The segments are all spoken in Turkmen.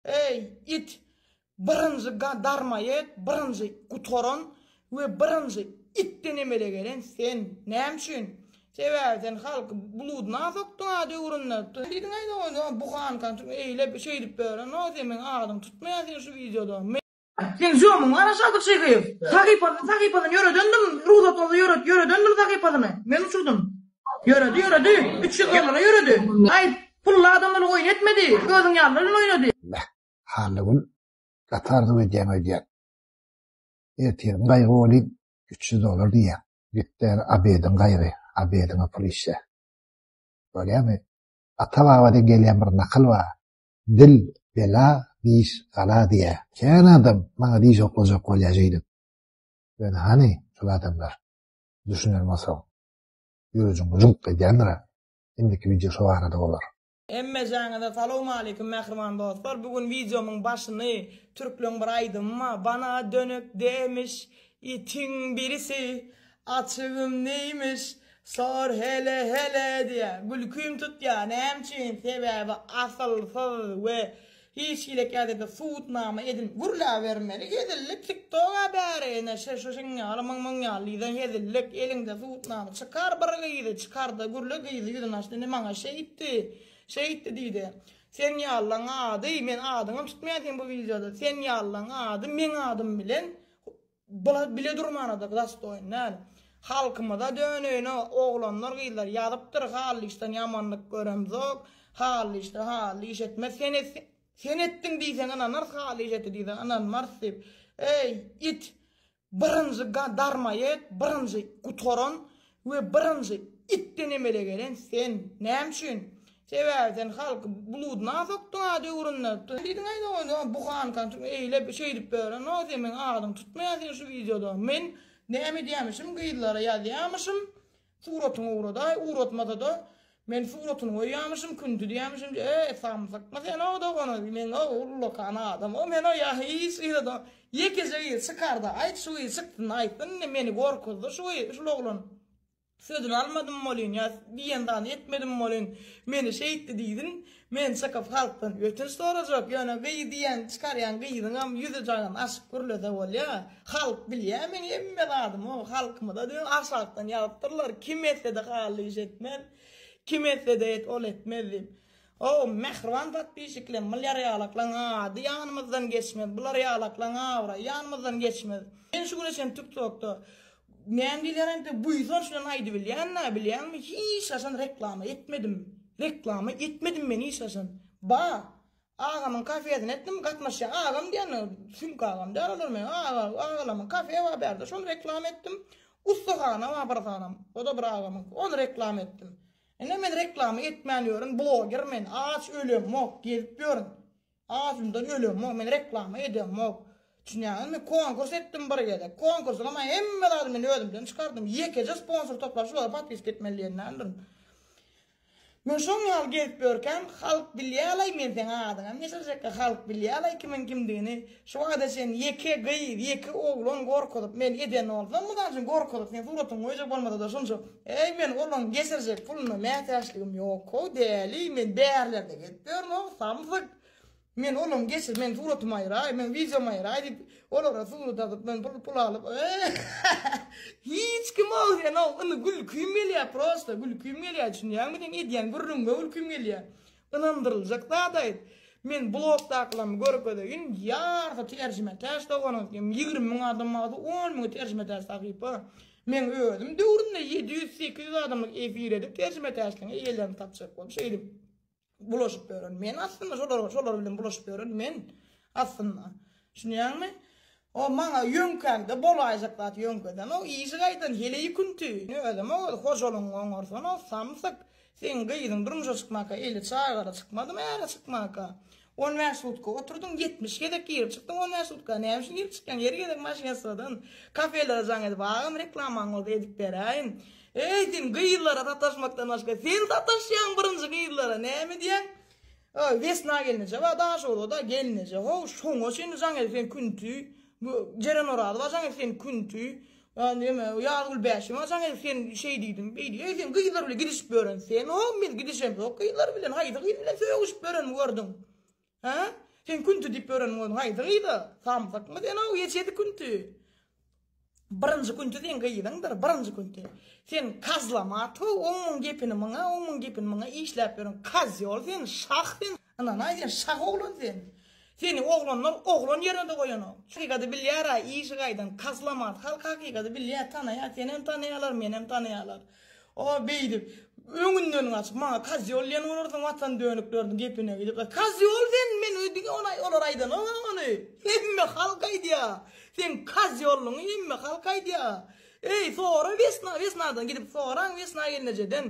Eý, it! Birinji darmaýet, birinji gutaran we birinji itden emele gelen sen. Näme üçin? Sebäbi sen halky bludna sokduň-a döwründe. Diýdiň-aý dogan, buhanka eýle şeýdip bören-o, sen meň adyňy tutmaýaň sen şu wideoda. Seň zömüň bar aşaky çygyp. Sahypasyny sahypasyny ýöredendim, rugsat bolsa ýöret, ýöredendim sahypasyny. Men uçurdym. Ýöredi, ýöredi. 300 dollara ýöredi. Aýt, pully adam bilen oýun etmedi. Özüň ýalylar bilen oýnady. Beh, Hallygül, gaty arzuw edýäň öýdýän. Ertiriň gaýgy welin, 300 dollar diýýäň. Gitdä obediň gaýgy, obediňe pul işle. Bolýamy? Ata-babadan gelýän bir nakyl bar. Dil, bela, diş, gala diýýär. Kän adam maňa diş oklajak bolýar şeýdip. Ýöne hany şol adamlar? Düşünen bolsaň, ýürejiň jyňk edýändir-ä. Indiki wideo şo barada bolar. Hemmejaňyza salowmaleýkim mähriban dostlar bu gün wideomyň başyny türkleň bir aýdymy bar bana dönük demiş itiň birisi açygym neýmiş sor hele hele diýýär gülkim tutýar näme üçin sebäbi asylsyz we Hiç hili kädede subutnama edin gürläbermeli hezillik tiktoga bäri ene şe şu şiň ýaly myň myň ýaly diýseň hezillik eliňde subutnama çykar bir gyzy çykarda gürle gyzy ýüzüni açdy indi maňa şeýtdi şeýtdi diýdi sen ýalylaň ady men adyňam tutmaýan sen bu wideoda sen ýalylaň ady meň adym bilen Bula bile durmanada zastoýn däl. Halkymyza döneýin oglanlar gyzlar ýazypdyr Hally işden ýamanlyk göremzok. Hally işde Hally iş etmez. Sen et sen etdiň diýseň ynanarys Hally iş etdi diýseň ynanmarys diýip. Eý it birinji darmaýet birinji gutaran we birinji itden emele gelen sen. Näme üçin? Sebäbi sen halky bludna sokduň-a döwründe. Diýdiň-aý dogan, buhanka eýle şeýdip bören-o, sen meň adyňy tutmaýaň sen şu wideoda. Men näme edýämişim, gyzlara ýazýamyşym, suratyňy ugradaý, ugratmasa-da men suratyny goýýamyşym, künti diýýämişim, eý, samsykmy sen-ow dogan, men-ow ullakan adam-ow, men-ow ýa hiç gyza-da ýekeje gyz çykarda aýt, şu gyz çyksyn aýtsyn indi meni gorkuzdy şu gyz, şul oglan. Sözüni almadym bolyn ýa diýen zadyny etmedim bolyn, meni şeýtdi diýdin, men çykyp halkdan ötünç sorajak, ýöne gyz diýen çykarýan gyzyňam ýüzi jagan açyk gürlese bolýa, halk bilýä meň hemme zadymy, halkymyza diýen aşakdan ýazypdyrlar, kim etsede hally iş etmez, kim etsede et ol etmez diýip. O mähriban podpisçiklerim bular ýalaklaň ady ýanymyzdan geçmez, bular ýalaklaň abraýy ýanymyzdan geçmez. Men şu güne çenli tiktokda Näme diýilýär indi buýsanç bilen aýdybilýän-dä, bilýäňmi, hiç haçan reklama etmedim. Reklama etmedim men hiç haçan. Ba, agamyň kafesini etdim, gatnaşýan agam diýen, süňk agam däl olar meň, aga, agalamyň kafe bar bärde, şony reklama etdim. Ussahana bar bir sanam, o-da bir agamyňky, ony reklama etdim. Indi men reklama etmän ýörün, bloger men, aç ölemok, gezip ýörün. Azymdan ölemok, men reklama edemok. Düşünýäňizmi? Konkurs etdim bir gezek. Konkursyň hem hemme zadyny men özümden çykardym. Ýekeje sponsor toplap şulara podpiska etmeli diýen däldirin. Men şoň ýaly gezip ýörkäm, halk bilýälaý men seň adyňam geçirjekkä, halk bilýälaý kimiň kimdigini. Şu wagta çenli ýeke gyz, ýeke oglan gorkuzyp men eden bolsam, mysal üçin gorkuzyp seň suratyňy goýjak bolmasa-da şunça. Eý men olaň geçirjek puluna mätäçligim ýok-how, däli, men bärlerde gezip ýörün-ow, samsyk. Men olaň geçir, men suratymy aýraý, men wideomy aýraý diýip, olara surat atyp, men pul pul alyp, hiç kim-ow sen-ow, indi gülkim gelýär prosta, gülkim gelýär, düşünýäňmi seň edýän gürrüňiňe gülkim gelýär. Ynandyryljak zat aýt. Men blogdakylarymy görkezeýin, ýarysy terjime täç doganyňyz, 20 müň adam barsa, 10 müňi terjime täç sahypa. Meň özüm döwründe 700-800 adamlyk efir edip terjime täçligiň eýelerini tapjak bolup şeýdip bulaşyp ýören men aslynda şolar şolar bilen bulaşyp ýören men aslynda. Düşünýäňmi? O maňa ýöňkäňde bolaýjak zat ýöňkeden o işi gaýdan heleý künti. Özem o hojalygyňy oňarsan o samsyk. Seň gyzyň durmuşa çykmaka eli çagaly çykmadymy äre çykmaka. 15 sutka oturdyň 70 gezek girip çykdyň 15 sutka näme üçin girip çykýaň her gezek maşynasadan kafelere jaň edip agam reklamaň bolsa edip beräýin. Eý sen gyzlara sataşmakdan başga sen sataşýaň birinji gyzlara näme diýýäň? Wesna gelneje bar Daşoguzda gelneje how şoňa çenli jaň edip sen künti Jeren Orazowa jaň edip sen künti neme Ýazgül Bäşimowa jaň edip sen şeý diýdiň beý diýdiň eý sen gyzlar bilen gidişip ýören sen how biz gidişemzok gyzlar bilen haýsy gyz bilen sögüşip ýörenimi gördüň hä? Sen künti diýip ýöreniň özüň haýsy gyza? Samsykmy sen-ow, ejesi künti. Birinji künti seň gyzyňdyr, birinji künti. Sen kazlamat-ow, oň-muň gepini muňa, oň-muň gepini muňa işläp ýören kozýol sen, şah sen. Ynanaý sen, şah oglan sen. Seni oglanlar oglan ýerine-de goýanok. Hakykaty bilýär-aý, işi gaýdan kazlamat, halk hakykaty bilýär, tanaýar, senem tanaýarlar, menem tanaýarlar. O beýdip, öňünden gaçyp, maňa kozýol diýen bolarsyň watan dönükleriniň gepine gidip. Kozýol sen, men diňe ony olar aýdanok ony. Hemme halk aýdýar. Seň kozýollygyňy hemme halk aýdýar. Eý, sora Wesna, Wesnadan gidip soraň, Wesna gelnejeden,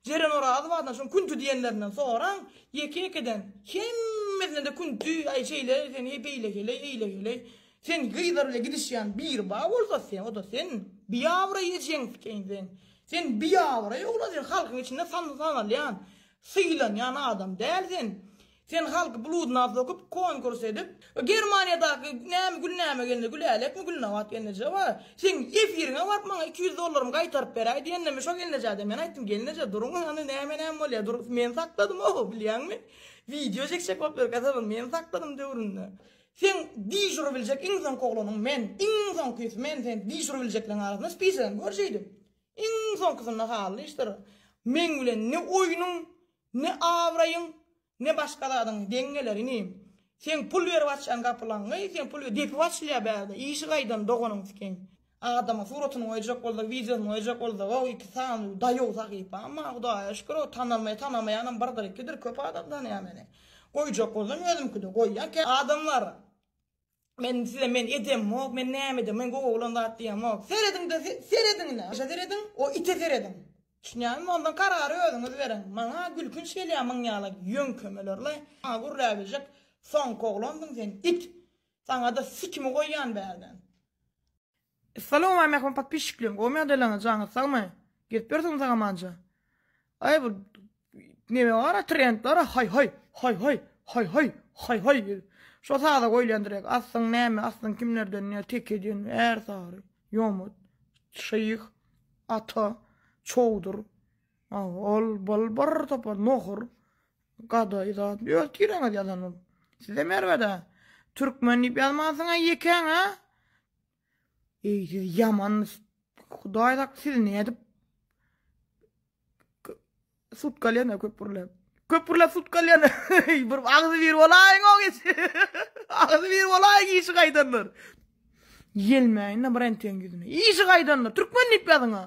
Jeren Orazowadan, şoň künti diýenlerinden soraň, ýeke-ýekeden. Hemmesine-de künti, aý şeýle, sen beýle heleý, eýle heleý. Sen gyzlar bile gidişýän biri bar bolsa sen oda sen biabraý ejeň sikeýin seň. Sen biabraý oglan sen halkyň içinde sanalýan sylanýan adam däl sen. Sen halky bludna sokup konkurs edip Germaniýadaky näme Gülnäme gelne Gülälekmi Gülnabat gelneje bar. Seň efiriňe baryp maňa 200 dollarymy gaýtaryp beräý diýende men şo gelnejäde men aýtdym gelneje duruň hany näme näme bolýa dur men sakladym ow bilýäňmi wideo çekjek bolup ýörkä men sakladym döwründe. Seň diş urubiljek iň soňky oglanyň men, iň soňkysy men sen diş urubiljekleň arasynda spisegem gör şeýdip. Iň soňkysynda hally işdir. Meň bilen ne oýnuň, ne abraýyň, ne başga zadyň deň geler inim. Seň pul berip açýan gapylaňy, seň pul depip açylýar bärde. Işi gaýdan doganyň sikeň. Adama suratyny goýjak bolsak, wideosyny goýjak bolsak, o iki sany daýaw sahypa, amma Hudaýa şükür, o tanalmaýa tanamaýanam birdir, ikidir, köp adam tanaýar meni. Goýjak bolsam özümkide goýýan. Kä adamlar men size men edemok, men näme edem, men gowy oglan zat diýemok. Serediň-de, serediň ine. Şa serediň, o ite serediň. Düşünýäňizmi? Ondan karary özüňiz beriň. Maňa gülkünç gelýär muň ýaly ýöňkemelerle. Maňa gürläbiljek soňky oglansyň sen, it. Saňa-da sikimi goýýan bärden. Salowmaleýkim mähriban podpisçiklerim gowmy ýagdaýlaryňyz janyňyz sagmy gezip ýörsüňmi sag-amanja aý bu neme bara trend bara haý haý haý haý haý haý haý haý şo saza goýulýan direk aslyň näme aslyň kimlerden diýýär teke diýen ärsary ýomut şyh ata çowdur ol bul bir topar nohur Gadaý zat öz tireňiz ýazan bolup. Sizem erbed-ä. Türkmen diýip ýazmansyň-a ýekäň-ä. Eý siz ýaman Hudaý sak siz nädip sut galýan köp gürläp. Köp gürläp sut galýan. Bir agzy bir bolaýyň o geç. Agzy bir bolaýyň işi gaýdanlar. Ýelmäýin-de bir entegiň ýüzüne. Işi gaýdanlar. Türkmen diýip ýazyň-a.